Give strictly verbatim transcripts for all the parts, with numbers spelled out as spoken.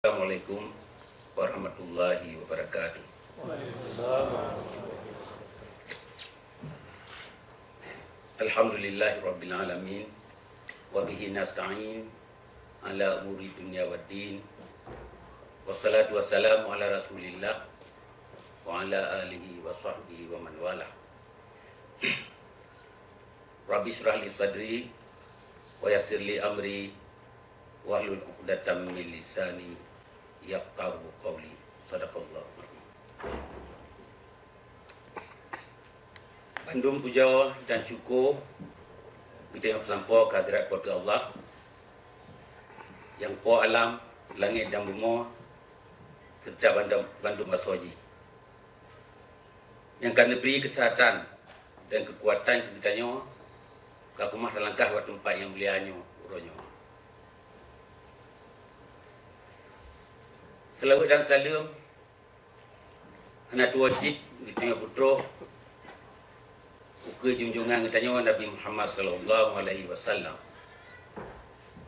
Assalamualaikum warahmatullahi wabarakatuh. Alhamdulillahirabbil alamin, wa bihi nasta'in ala umuri dunya waddin. Wassalatu wassalamu ala Rasulillah wa ala alihi wa sahbihi wa man walah. Rabbi shrah li sadri wa yassir li amri wahlul 'uqdatam min lisani yafqahu qauli. Sadaqallahul azim. Bandum puja dan syukur kita nyang peusampoe keu hadirat Po teu Allah, nyang Po alam, langét dan bumoe, serta bandum, bandum asoe jih, nyang ka neubri keuseuhatan dan keukuatan keu geutanyoe ka keumah talangkah bak teumpat nyang mulia nyoe uroe nyoe. Seulaweuet dan saleuem hana tuwoe cit geutanyoe peutroh ukeue junjungan geutanyoe Nabi Muhammad sallallahu alaihi wasallam.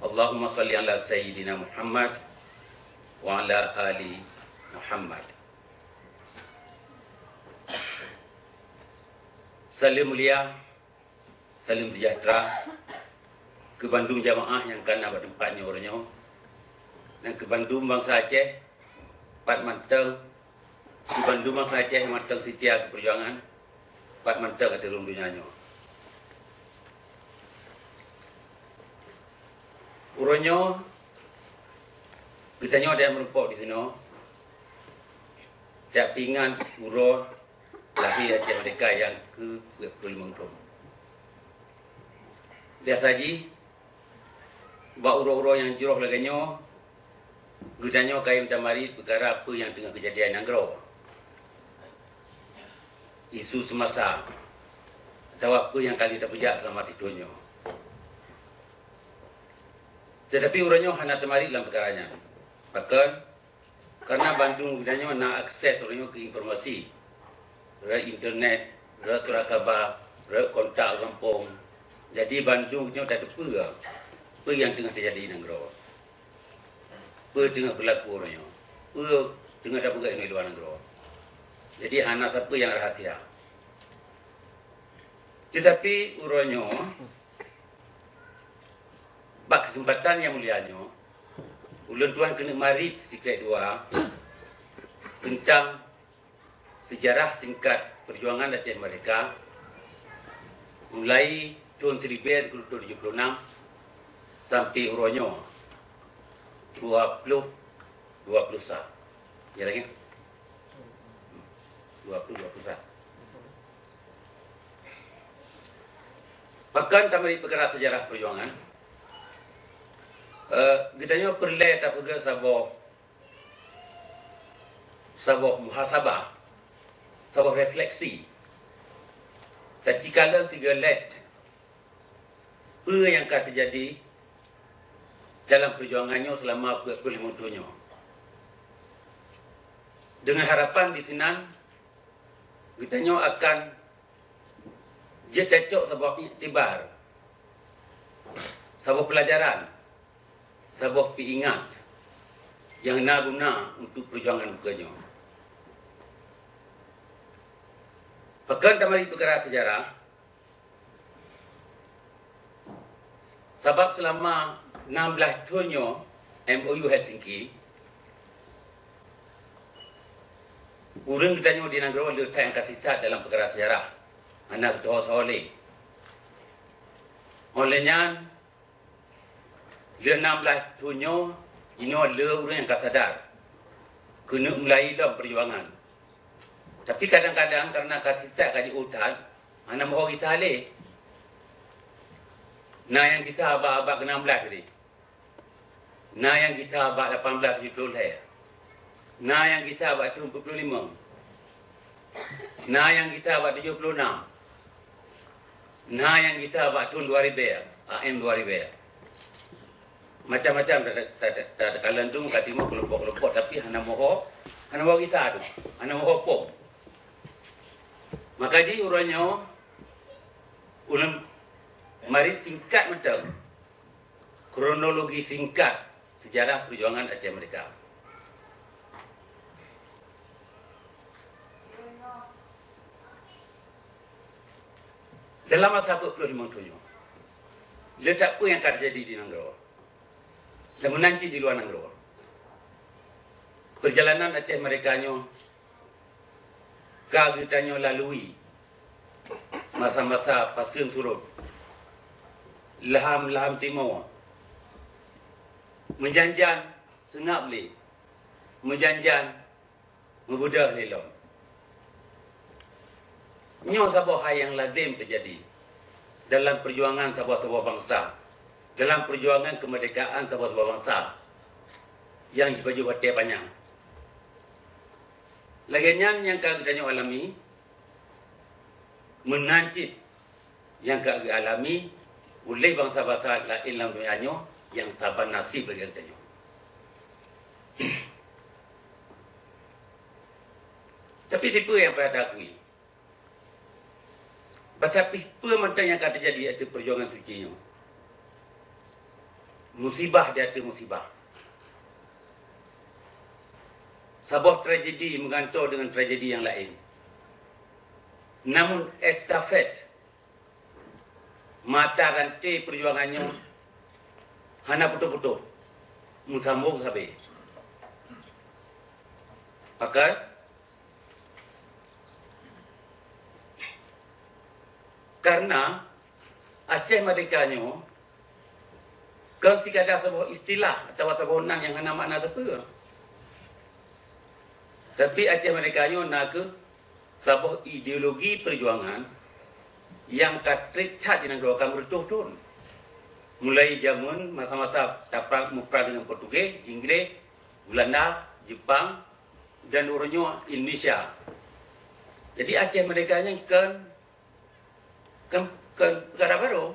Allahumma shalli ala sayyidina Muhammad wa ala ali Muhammad. Saleuem mulia, saleuem seujahteura keu bandum jamaah nyang ka na bak teumpat nyoe uroe nyoe, dan keu bandum bansa Aceh, pat mantong, keu bandum bansa Aceh nyang mantong seutia keu peujuangan, pat mantong ateueh rhueng donya nyoe. Uroe nyoe, geutanyoe dan meurumpok disinoe, jak peuingat uroe lahé Aceh Merdeka nyang keu peuet ploh limong thon. Biasa jih, bak uroe-uroe nyang jroh lagée nyoe, geutanyoe kayém tamarit peukara peue nyang teungoh keujadian nanggroe, isu seumasa, atawa peue nyang ka lheueh tapeujak seulama sithon nyoe. Teutapi uroe nyoe hana tamarit lam peukara nyan. Pakon? Kareuna bandum geutanyoe na akses uroe nyoe keu informasi, rot internet, rot surat kaba, rot kontak gampông. Jadi, bandum geutanyoe tateupeue peue nyang teungoh teujadi nanggroe, peue teungoh beulaku uroe nyoe, peue teungoh tapeugah inoe luwa nanggroe. Jadi, hana sapeue nyang rahasia. Teutapi uroe nyoe, bak keuseumpatan nyang mulia nyoe, ulôn tuan keuneuk marit sikrék dua teuntang seujarah singkat peujuangan Aceh Merdeka, mulai thon siribée sikureueng tujoh ploh nam sampoe uroe nyoe, dua ploh dua ploh sa. Ya lagée? Dua ploh dua ploh sa. Pakon tamarit peukara seujarah peujuangan, eh, geutanyoe peureulée tapeugah saboh, saboh muhasabah, saboh refleksi. Tacikalon sigoe lét peue nyang ka teujadi dalam peujuangan nyoe seulama peuet ploh limong thon nyoe. Deungon harapan disinan geutanyoe akan jeuet tacok saboh iktibar, saboh peulajaran, saboh peuingat nyang na guna untuk peujuangan buka nyoe. Pakon tamarit peukara seujarah, sabab seulama nam blaih thon nyoe M O U Helsinki, ureuëng geutanyoe di nanggroe le that nyang ka sisat dalam peukara seujarah, hana geutuho-tuho lé. Óh lheueh nyan, le nam blaih thon nyoe, inoe le ureuëng nyang ka sadar keuneuk mulai lom peujuangan. Tapi kadang-kadang kareuna ka sisat ka jiôh that, hana meuho gisa lé. Na nyang gisa bak abad keu nam blaih tadi. Na nyang gisa bak lapan blaih tujoh ploh lhée. Na nyang gisa bak thon peuet ploh limong. Na nyang gisa bak tujoh ploh nam. Na nyang gisa bak thon dua ribée, A M dua ribée. Macam-macam ta-, ta-, ta-, takalon tu ka timoh kelompok-kelompok, tapi hana meuho, hana meuho gisa tu, hana meuho pom. Maka di uroe nyoe, ulôn marit singkat mantong kronologi singkat seujarah peujuangan Aceh Merdeka. Dalam masa peuet ploh limong thon nyoe, le that peue nyang ka teujadi di nanggroe, dan meunan cit di luwa nanggroe. Peurjalanan Aceh Merdeka nyoe ka geutanyoe lalui masa-masa paseung surot, laham-laham timoe, meujan-jan seungab lé, meujan-jan meubeudôh lé lom. Nyoe saboh hai nyang lazem teujadi dalam peujuangan saboh-saboh bansa, dalam peujuangan keumeurdekaan saboh-saboh bansa nyang jipajoh watée panyang. Lagée nyan nyang ka geutanyoe alami, meunan cit nyang ka geualami uléh bansa-bansa laén lam donya nyoe nyang saban naseb lagée geutanyoe. Tapi sipeue nyang payah taakui? Batapi peue mantong nyang ka teujadi ateueh peujuangan suci nyoe? Musibah di ateueh musibah. Saboh tragedi meugantoe deungon tragedi nyang laén. Namun estafet mata ranté peujuangan nyoe hana putôh-putôh, meusambông sabé. Pakon? Karena Aceh Merdeka nyoe kon sikada saboh istilah atawa saboh nan nyang hana makna sapeue. Tapi Aceh Merdeka nyoe na kheueh saboh ideologi peujuangan nyang ka trép that di nanggroe ka meureutoh thon. Mulai jameun masa-masa taprang meuprang deungon Portugis, Inggris, Belanda, Jepang, dan uroe nyoe Indonesia. Jadi Aceh Merdeka nyan kon, kon, kon peukara barô.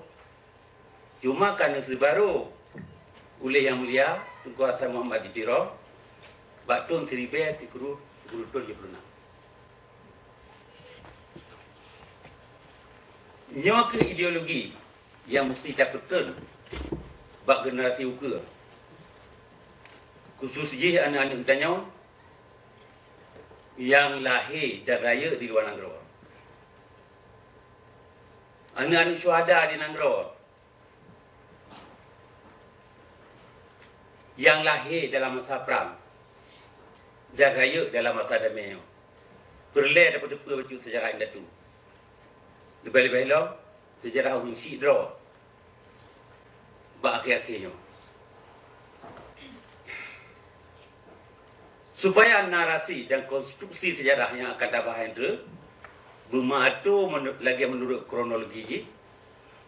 Cuma ka neuseubarô uléh Yang Mulia Teungku Hasan Muhammad di Tiro bak thon siribèe sikureueng tujoh ploh nam. Nyoe kheueh ideologi nyang meusti tapeutrön bak generasi ukeue, khusus jih aneuk-aneuk geutanyoe nyang lahé dan rayeuk di luwa nanggroe. Aneuk-aneuk syuhada di nanggroe nyang lahé dalam masa prang dan rayeuk dalam masa damé nyoe. Peureulèe tapeuteupeue bacut seujarah indatu. Leubeh-leubeh lom seujarah ureueng syik droe bak akhé-akhé nyoe. Supaya narasi dan konstruksi seujarah nyang akan tabahai nyoe beumeuatô menu-, lagèe meunurot kronologi jih,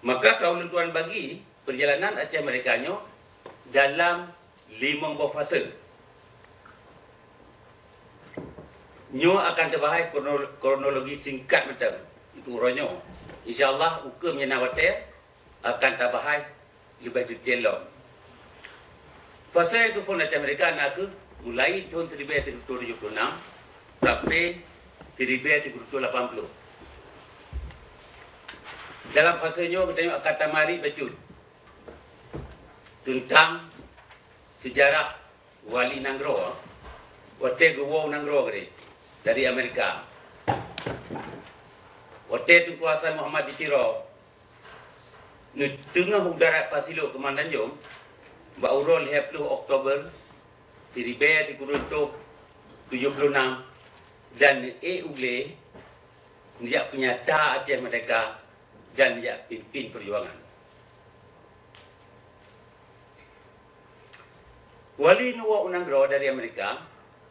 maka ka ulôn tuan bagi peurjalanan Aceh Merdeka nyoe dalam limong boh fase. Nyoe akan teubahai krono-, kronologi singkat mantong untuk uroe nyoe. Insya Allah, ukeue meunyoe na watèe akan tabahai leubeh detail lom. Fase nyang keuphôn Aceh Merdeka na kheueh mulai thon siribèe sikureueng tujoh ploh nam sampai siribèe sikureueng lapan ploh. Dalam fase nyoe geutanyoe akan tamari bacut teuntang seujarah wali nanggroe watèe geuwoe u nanggroe keudeh dari Amerika. Watèe Teungku Hasan Muhammad di Tiro neuteungoh u darat Pasilok Keumandanjong bak uroe lhèe ploh Oktober siribèe sikureueng tujoh ploh nam dan neuék u glé neujak peunyata Aceh Merdeka dan neujak pimpin peujuangan. Wali neuwoe u nanggroe dari Amerika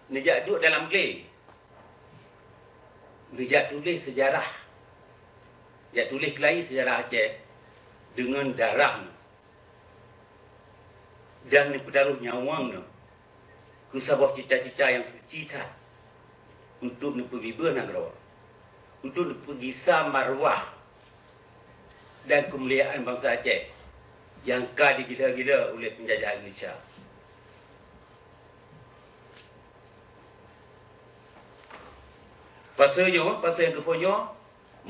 neujak duek dalam glé, neujak tuléh seujarah, jak tuléh keulayi seujarah Aceh deungon darah dan neupeutaroh nyawöng nyoe keu saboh cita-cita nyang suci that untuk neupeubeubaih nanggroe, untuk neupeugisa marwah dan keumuliaan bansa Aceh nyang ka digila-gila uleh peunjajah Indonesia. Fase nyoe, fase nyang keuphôn nyoe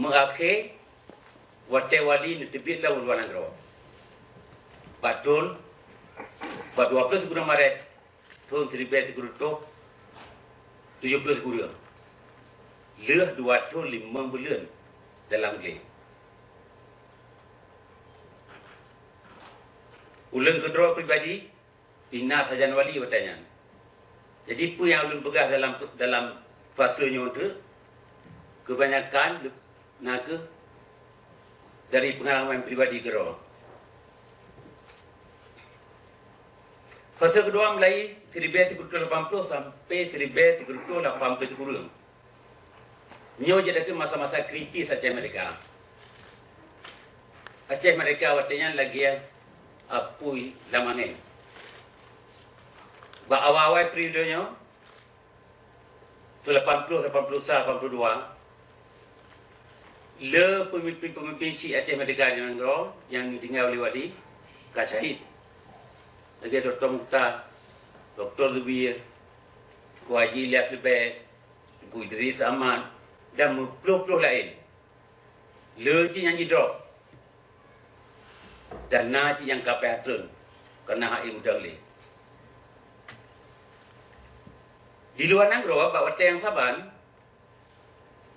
meuakhé watèe wali neuteubiet lom u luwa nanggroe. Bak thon, bak dua ploh sikureueng Maret thon siribèe sikureueng tujoh ploh sikureueng, lheueh dua thon limong buleuen dalam glé. Ulôn keudroe pribadi, pih na sajan wali watée nyan. Jadi, peue nyang ulôn peugah dalam, dalam fase nyoe teuk, keubanyakan na kheueh dari peungalaman pribadi keudroe. Fase keudua mulai siribée sikureueng reutôh lapan ploh sampai siribée sikureueng reutôh lapan ploh sikureueng. Nyoe jeuet takheun masa-masa kritis Aceh Merdeka. Aceh Merdeka watée nyan lagée apui lam angén. Bak awai-awai periode nyoe, lapan ploh, lapan ploh sa, lapan ploh dua, le peumimpén-peumimpén syiek Aceh Merdeka nyang nanggroe nyang tinggai wali-wali ka syahid. Lagée Doktor Mukhtar, Doktor Zubir, Teungku Haji Ilyas Leubèe, Teungku Idris Ahmad, dan meuploh-ploh laén. Le cit nyang jidrop, dan na cit nyang ka payah treun, kareuna hase mudang lé. Di luwa nanggroe, bak watée nyang saban,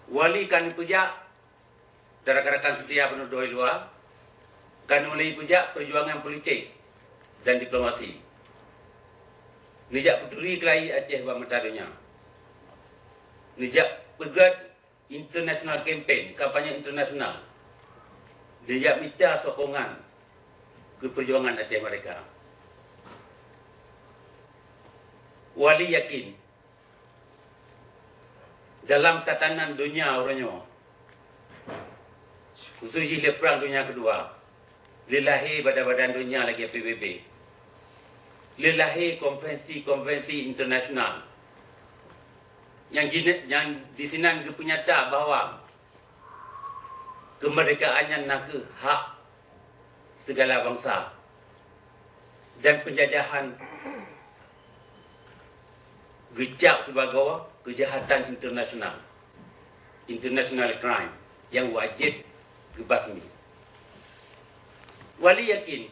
wali ka neupeujak dan rakan-rakan seutia peunoh di luwa, ka mulai peujak peujuangan politik dan diplomasi. Neujak peuturi keulayi Aceh bak mata donya. Neujak peugét international campaign, kampanye internasional. Neujak mita sokongan keu peujuangan Aceh Merdeka. Wali yakin, dalam tatanan donya uroe nyoe, khusus jih lé Prang Donya Keudua, lé lahé badan-badan donya lagée P B B, lé lahé konferensi-konferensi internasional nyang jine-, nyang disinan geupeunyata bahwa keumeurdekaan nyan nakeuh hak sigala bansa, dan peunjajahan geucap sibagoe keujahatan internasional, international crime, nyang wajéb geubasmi. Wali yakin,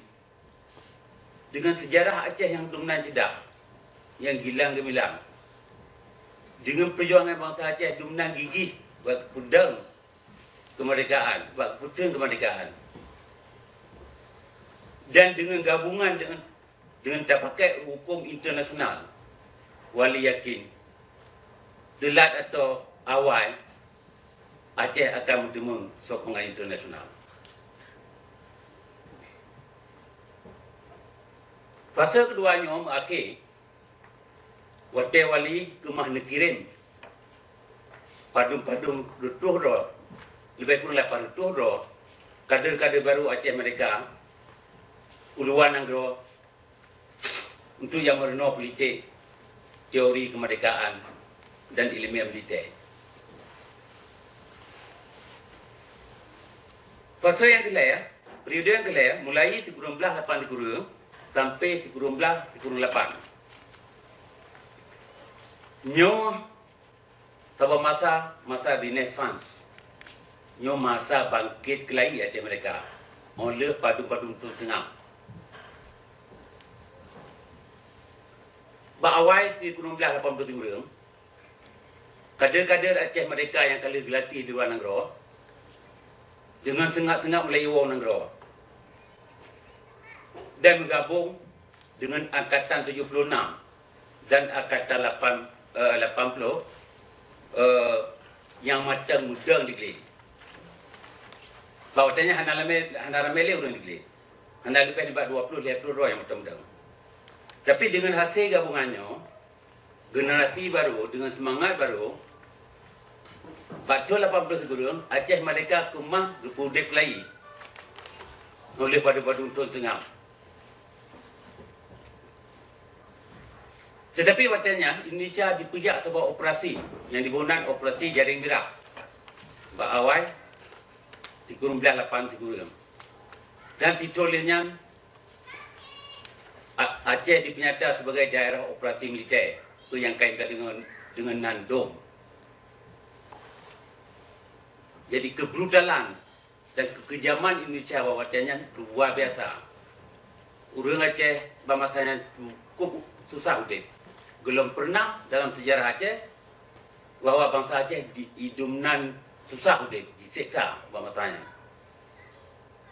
deungon seujarah Aceh nyang dum nan ceudah, nyang gilang geumilang, deungon peujuangan bansa Aceh dum nan gigih bak peudong keumeurdekaan, bak peudong keumeurdekaan, dan deungon gabungan deungon, deungon tapakèk hukôm internasional, Wali yakin, teulat atawa awai, Aceh akan meuteumé sokongan internasional. Fase keudua nyoe meuakhé watée Wali keumah neukirém padum-padum reutôh droe, leubeh kureueng lapan reutôh droe kader-kader barô Aceh Merdeka u luwa nanggroe untuk nyang meurunoe politik, teori keumeurdekaan, dan ileumèe militè. Fase nyang keulhèe, periode nyang keulhèe, mulai sikureueng blaih lapan sikureueng sampai sikureueng blaih sikureueng lapan. Nyoe saboh masa, masa renaissance. Nyoe masa bangkét keulayi Aceh Merdeka, óh lheueh padum-padum thon seungab. Bak awai sikureueng blaih lapan ploh sikureueng, kader-kader Aceh Merdeka nyang ka lheueh geulatih di luwa nanggroe, deungon seungab-seungab mulai iwoe nanggroe, dan meugabong deungon Angkatan tujoh ploh nam dan Angkatan lapan, eh, lapan ploh, eh, nyang mantong meudong di Glé. Bak watée nyan hana ramé, hana ramé lé ureuëng di Glé. Hana leubeh nibak dua ploh lhée ploh droe nyang mantong meudong. Tapi deungon hasé gabongan nyoe, generasi barô deungon seumangat barô, bak thon lapan ploh sikureueng, Aceh Merdeka keumah geupeuudeb keulayi oleh padum-padum thon seungab. Teutapi watée nyan, Indonesia jipeujak saboh operasi nyang jiboh nan Operasi Jaring Mirah bak awai sikureueng blaih lapan sikureueng. Dan sithon lheueh nyan, A-, Aceh dipeunyata sebagai daerah operasi militè, peue nyang ka deungon, deungon nan DOM. Jadi, keubrutalan dan keukejaman Indonesia bak watée nyan luwa biasa. Ureuëng Aceh bak masa nyan cukup susah udeb. Geulom pernah dalam sejarah Aceh bahwa bansa Aceh di, idum nan susah udeb, jiseksa bak masa nyan.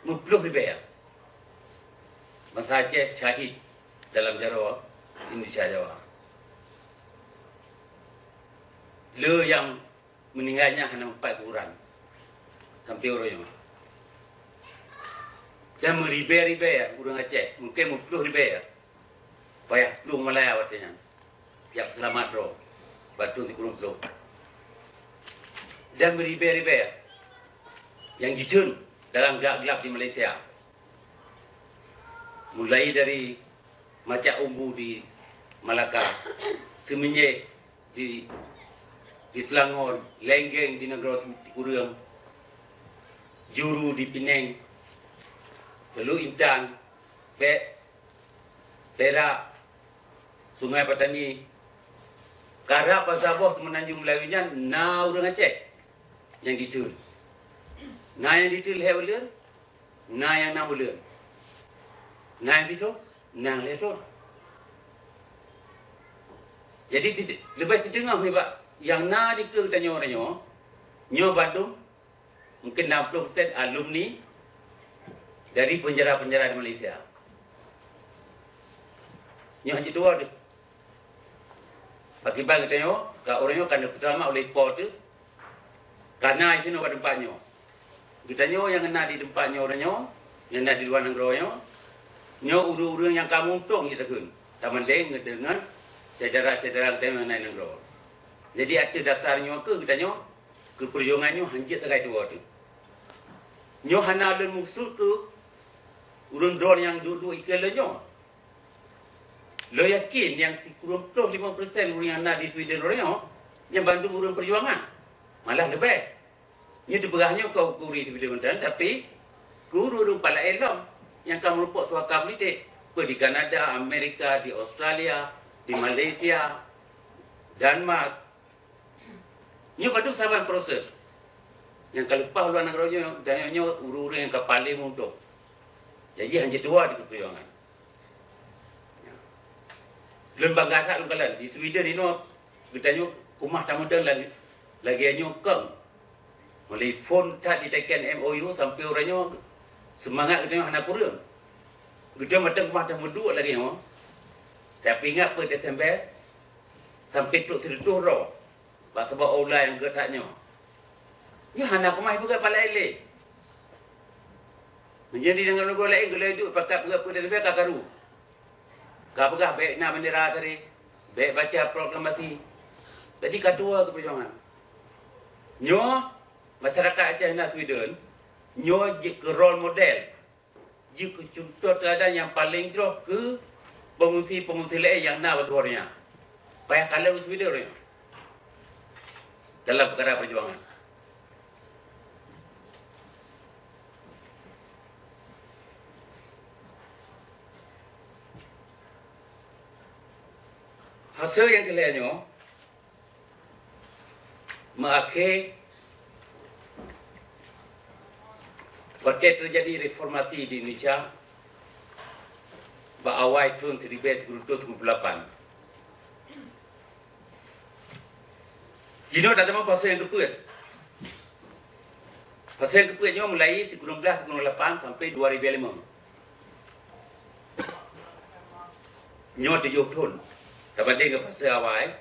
Meuploh ribée. Bansa Aceh syahid dalam jaroe Indonesia Jawa. Le nyang meuninggai nyan hana meupat kuburan sampoe uroe nyoe. Dan meuribèe-ribèe ureuëng Aceh, mungken meuploh ribèe payah plueng Malaya watèe nyan. Nyang seulamat droe bak thôn sikureueng ploh. Dan meuribèe-ribèe nyang jitheun dalam glab-glab di Malaysia. Mulai dari Macak Umbu di Malaka, Seuminyéh di, di Seulangor, Lenggeng di nanggroe Sikureueng, Juru di Pineng, Teluk Intan, Pek, Perak, Sungai Petani, karab saboh Seumeunanjung Melayu nyan na ureuëng Aceh nyang jitheun. Na nyang jitheun lhèe buleuen, na nyang nam buleuen. Na nyang siplôh, na nyang lhèe thôn. Jadi, leubeh siteungoh nibak nyang na dikeue tanyoe uroe nyoe, nyoe bandum mungken enam puluh persen alumni dari penjara-penjara di Malaysia. Nyoe hana dua deh. Akibat geutanyoe, ka ureuëng nyoe ka neupeuseulamat uleh Po teuh, ka na di sinoe bak teumpat nyoe. Geutanyoe nyang na di teumpat nyoe uroe nyoe, nyang na di luwa nanggroe nyoe, nyoe ureuëng-ureuëng nyang ka meuuntông jih takheun, tabandéng deungon syedara-syedara geutanyoe nyang na di nanggroe. Jadi, ateueh dasar nyoe keuh geutanyoe keu peujuangan nyoe hanjeuet sagai tuwoe teuh. Nyoe hana lôn meukeusut keu ureuëng droe nyang duek-duek ikeue lôn nyoe. Lôn yakin nyang sikureueng ploh limong persen ureuëng nyang na di Sweden uroe nyoe, nyan bandum ureuëng peujuangan. Malah leubeh. Nyoe teupeugah nyoe keu, keu ureuëng Sweden mantong, tapi keu ureuëng-ureuëng pat laén lom nyang ka meurumpok suaka politik, peue di Kanada, Amerika, di Australia, di Malaysia, Denmark. Nyoe padub saban proses. Nyang ka leupah luwa nanggroe nyoe, dan nyoe ureuëng-ureuëng nyang ka paleng meuuntông. Jadi, hanjeuet tuwoe di peujuangan. Lôn bangga that lôn kalon di Sweden inoe, geutanyoe keumah tameudong lagèe, lagèe nyoe kong. Mulai phôn that jiteken M O U sampoe uroe nyoe, seumangat geutanyoe hana kureueng. Geutanyoe mantong keumah tameuduek lagèe nyoe. Tapi ingat peue Desember, sampoe trok sireutôh droe. Bak sabab óh lheueh nyang geutak nyoe. Nyoe hana keumah ipeugah pat laén lé. Meunyoe di nanggroe laén geuleueh duek pakat peugah peue teuh ka karu. Ka peugah bèk na bendera tadi, bèk baca proklamasi. Jadi ka tuwoe keu peujuangan. Nyoe masyarakat Aceh na Sweden, nyoe jeuet keu role model. Jeuet keu cuntoh teuladan nyang paleng jroh keu peungungsi-peungungsi laén nyang na bak luwa nyan. Payah kalon u Sweden nyoe dalam peukara peujuangan. Fase nyang keu lhèe nyoe, meuakhé watèe teujadi reformasi di Indonesia bak awai thôn siribèe sikureueng reutôh sikureueng ploh lapan. Jinoe tateumé fase nyang keupeuet. Fase nyang keupeuet nyoe mulai sikureueng blaih sikureueng lapan sampai dua ribèe limong. Nyoe tujoh thôn. Tabandéng ngon fase awai,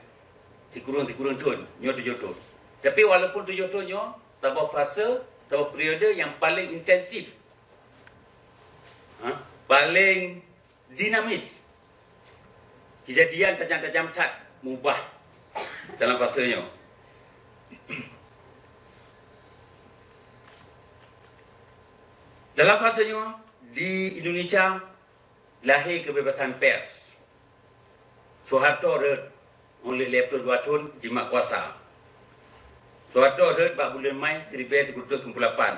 sikureueng-sikureueng thôn, nyoe tujoh thôn. Tapi walaupun tujoh thôn nyoe, saboh fase, saboh periode nyang paleng intensif. Ha? Paleng dinamis. Keujadian tajam-tajam that mubah dalam fase nyoe. Dalam fase nyoe, di Indonesia, lahé keubebasan pers. Soeharto rhot ngon lhèe plôh dua thôn jimat kuasa. Soeharto rhot bak buleuen Mai siribèe sikureueng reutôh sikureueng ploh lapan.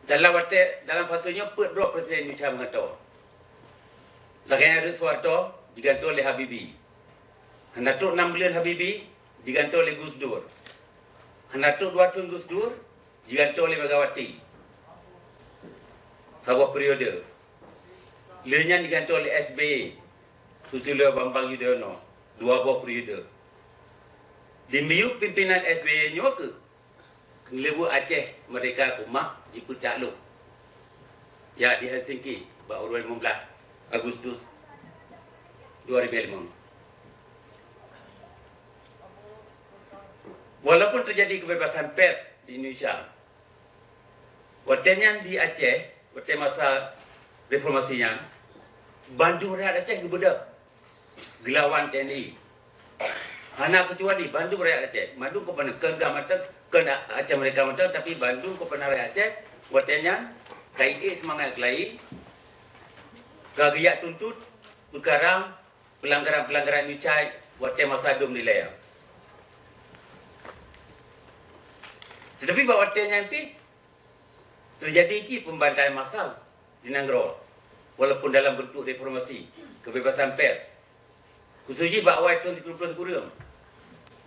Dalam watèe, dalam fase nyoe peuet droe Presiden Indonesia meugantoe. Lagèe nyan rhot Soeharto, jigantoe lé Habibie. Hana trok nam buleuen Habibie, jigantoe lé Gus Dur. Hana trok dua thôn Gus Dur, jigantoe lé Megawati. Saboh periode. Lheueh nyan jigantoe lé S B Y, Susilo Bambang Yudhoyono, dua boh periode. Di miyueb pimpinan S B Y nyoe keuh, keuneulheueh Aceh Merdeka keumah jipeutak lôn. Ya, di Helsinki bak uroe lima belas Agustus dua ribu lima. Walaupun terjadi kebebasan pers di Indonesia, watée nyan di Aceh, watée masa reformasi nyan, bandum rakyat Aceh geubeudôh geulawan T N I. Hana keucuali bandum rakyat Aceh, bandum keupeuna keu GAM mantong, keu Aceh Merdeka mantong, tapi bandum keupeuna rakyat Aceh watée nyan ka iék seumangat keulayi, ka geujak tuntot peukara peulanggaran-peulanggaran Indonesia watée masa dum dilée. Tetapi bak watée nyan pih, teujadi cit peumbantai massal di nanggroe, walaupun dalam bentuk reformasi, kebebasan pers. Khusus jih bak awai thon sikureueng ploh sikureueng,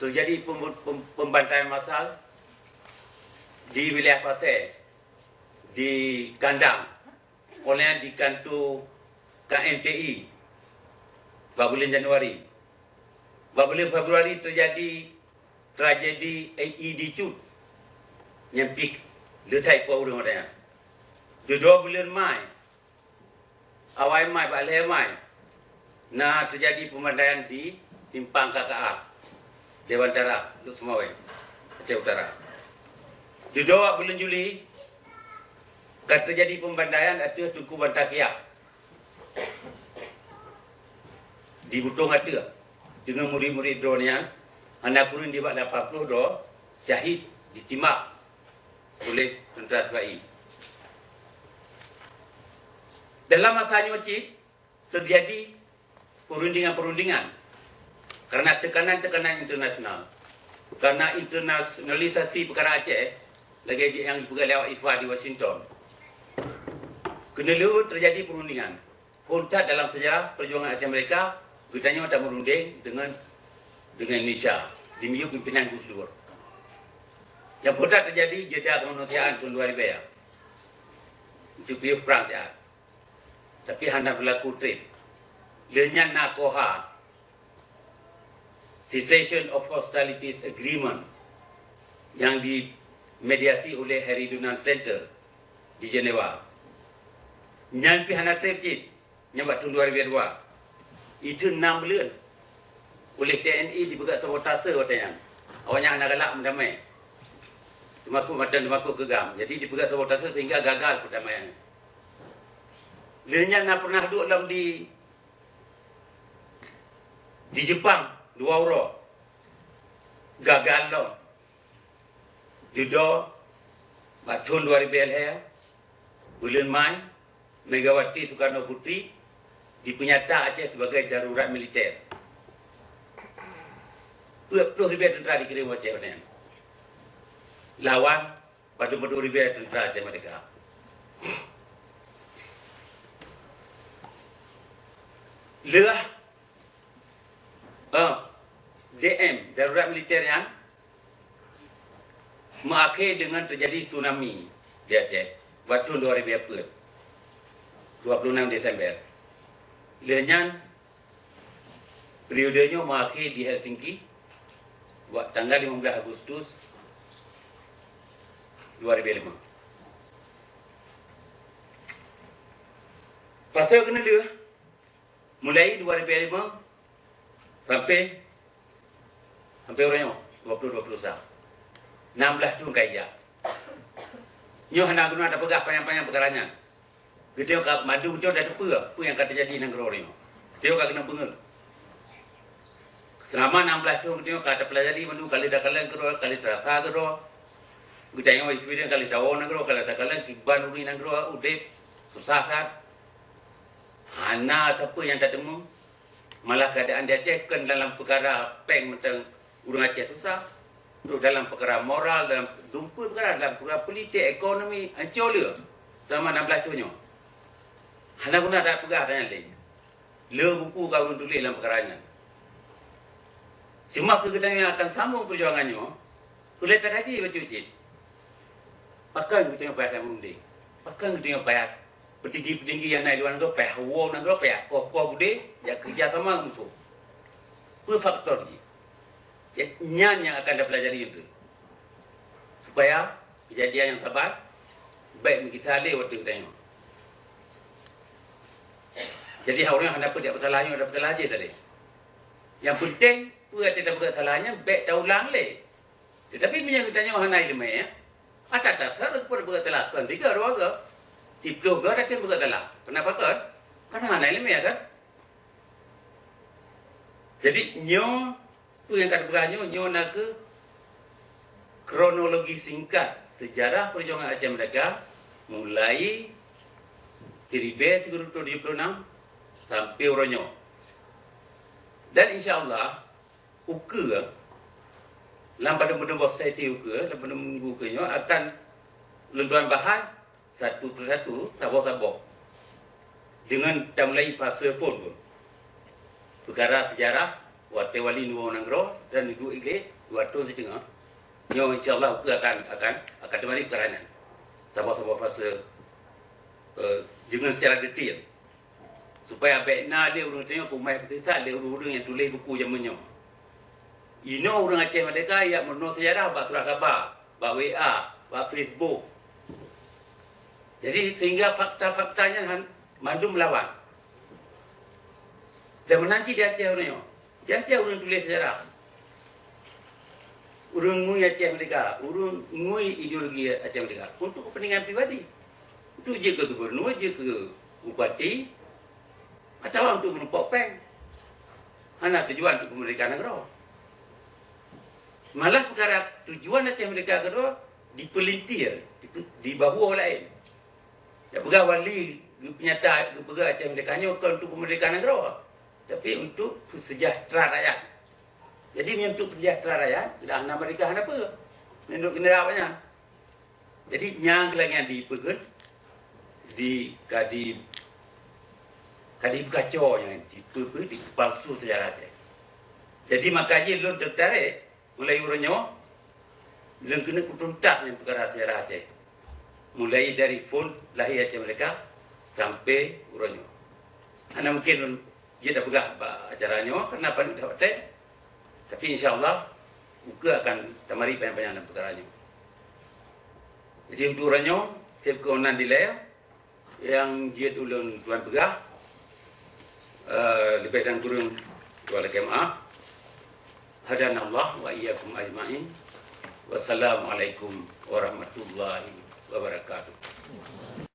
teujadi pem-, pem-, peumbantai massal di wilayah Pasé, di Kandang, oleh di kanto K M P I bak buleuen Januari. Bak buleuen Februari teujadi tragedi A E D Cut nyang pih leutai po ureuëng watée nyan. Di dua buleuen Mai, awai Mai bak lhée Mai, na teujadi peumandaian di Simpang K K A, Dewantara, Lhokseumawe, Aceh Utara. Di dua buleuen Juli, ka teujadi peumandaian ateueh Teungku Banta Kiah di Butong Ateueh deungon murit-murit droe nyan, hana kureueng nibak lapan ploh droe syahid jitimbak oleh tentara sipai. Dalam masa nyoe cit teujadi perundingan-perundingan karena tekanan-tekanan internasional, karena internasionalisasi peukara Aceh lagée nyang jipeugah lé awak IFA di Washington. Keuneulheueh teujadi perundingan. Phon that dalam sejarah perjuangan Aceh Merdeka, geutanyoe tameurunding deungon, deungon Indonesia di miyueb pimpinan Gus Dur. Nyang phon that teujadi jeda keumanusiaan thon dua ribée. Untuk piôh prang siat. Tapi hana beulaku treb. Lheueh nyan na COHA, Cessation of Hostilities Agreement, nyang dimediasi oleh Harry Dunant Center di Jenewa. Nyan pih hana treb cit, nyang bak thon dua ribée dua. Itu nam buleuen. Uléh T N I dipeugah sabotase watée nyan. Awaknyan hana galak meudamai. Teumakot mantong teumakot keu GAM. Jadi dipeugah sabotase sehingga gagal perdamaian. Lheueh nyan na pernah duek lom di, di Jepang dua uroe. Gagal lom. Dudoe bak thon dua ribée lhée, buleuen Mai, Megawati Sukarno Putri dipeunyata Aceh sebagai darurat militer. Peuet ploh ribée teuntara dikirém u Aceh watée nyan. Lawan padum-padum ribée teuntara Aceh Merdeka. Lheueh, eh, D M, darurat militer nyan, meuakhé deungon teujadi tsunami di Aceh bak thon dua ribée peuet, dua puluh enam Desember. Lheueh nyan, periode nyoe meuakhé di Helsinki bak tanggal lima belas Agustus dua ribée lima. Pasal keuneulheueh, mulai dua ribée lima sampai, sampai uroe nyoe, dua puluh dua puluh sa. Enam belas thon ka ijak. Nyoe hana guna tapeugah panyang-panyang peukara nyan. Geutanyoe ka mandum geutanyoe tateupeue peue nyang ka teujadi nanggroe nyoe. Geutanyoe ka keunong peungeut. Seulama enam belas thon geutanyoe ka tapeulajari mandum, ka lheueh takalon keudroe, ka lheueh tarasa keudroe. Geutanyoe experience ka lheueh tawoe nanggroe, ka lheueh takalon kiban ureuëng nanggroe udeb susah that. Hana sapeue nyang tateumé. Malah keuadaan di Aceh kon dalam peukara péng mantong ureuëng Aceh susah. Trok dalam peukara moral, dalam dumpeue peukara, dalam peukara politik, ekonomi, ancô le. Seulama enam belas thon nyoe. Hana guna tapeugah tanyan lé. Le buku ka ulôn tuléh lam peukara nyan. Cuma keu geutanyoe nyang akan sambong peujuangan nyoe, ulée takaji bacut cit. Pakon geutanyoe payah tameuunding? Pakon geutanyoe payah peutinggi-peutinggi nyang na i luwa nanggroe, payah woe nanggroe, payah koh-koh budé, jak keurija sama ngon musoh? Peue faktor jih? Nyan nyang akan tapeulajari nyoe, supaya keujadian nyang saban bék meugisa lé watée geutanyoe. Jadi, ureuëng hana peue, dak peusalah nyoe, dak peusalah jih tadi. Nyang penting, peue nyang tapeugah salah nyan bék taulang lé. Tetapi meunyoe geutanyoe hana iéleumé, ya, ata dasar peubuet salah, kon tiga dua ga. Siploh ga dak peugah salah. Kenapa kon? Karena hana iéleumé, ya kan? Jadi, nyoe peue nyang ka teupeugah nyoe, nyoe na kheueh kronologi singkat sejarah perjuangan Aceh Merdeka mulai siribée sikureueng reutôh tujoh puluh enam sampai uroe nyoe. Dan insya Allah, ukeue, lam padum-padum boh sesi ukeue, lam padum minggu ukeue nyoe akan lôn tuan bahas satu persatu, saboh-saboh. Deungon tamulai fase phôn pun. Peukara sejarah watée wali nibak nanggroe dan duek ilée dua thôn siteungoh. Nyoe insya Allah ukeue akan, akan, akan teumari peukara nyan. Saboh-saboh fase, eh, deungon secara detail. Supaya bék na lé ureuëng tanyoe peumaih peusisat lé ureuëng-ureuëng nyang tuléh buku jameun nyoe. Inoe ureuëng Aceh Merdeka jak meurunoe seujarah bak surat kaba, bak W A, bak Facebook. Jadi, sehingga fakta-fakta nyan han-, mandum melawan. Dan meunan cit di Aceh uroe nyoe. Di Aceh ureuëng tuléh seujarah. Ureuëng ngui Aceh Merdeka, ureuëng ngui ideologi Aceh Merdeka untuk kepentingan pribadi. Untuk jeuet keu gubernur, jeuet keu bupati, atawa untuk meurumpok péng. Hana tujuan untuk peumeurdeka nanggroe. Malah peukara tujuan Aceh Merdeka keudroe dipeulintir, dipe-, dibawoe laén. Nyang peugah wali geupeunyata, geupeugah Aceh Merdeka nyoe kon untuk peumeurdeka nanggroe, tapi untuk seujahteura rakyat. Jadi, meunyoe untuk seujahteura rakyat, dah hana merdeka hana peue. Meunurot keuneuk awaknyan. Jadi, nyang lagée nyan dipeugét, di, ka di, ka dipeukaco nyan, dipeupeu, dipalsu seujarah Aceh. Jadi, maka jih lôn teutarek, mulai uroe nyoe, lôn keuneuk peutuntas nyan peukara seujarah Aceh. Mulai dari phôn lahé Aceh Merdeka sampai uroe nyoe. Hana mungkin lôn jeuet tapeugah bak acara nyoe, karena paneuk that watée. Tapi insya Allah, ukeue akan tamari panyang-panyang lam peukara nyoe. Jadi, untuk uroe nyoe, seb keunan dilée nyang jeuet ulôn tuan peugah, eh, leubeh dan kureueng tuan lakée meu'ah. Hadanallah wa iyyakum ajma'in. Wassalamualaikum warahmatullahi wabarakatuh.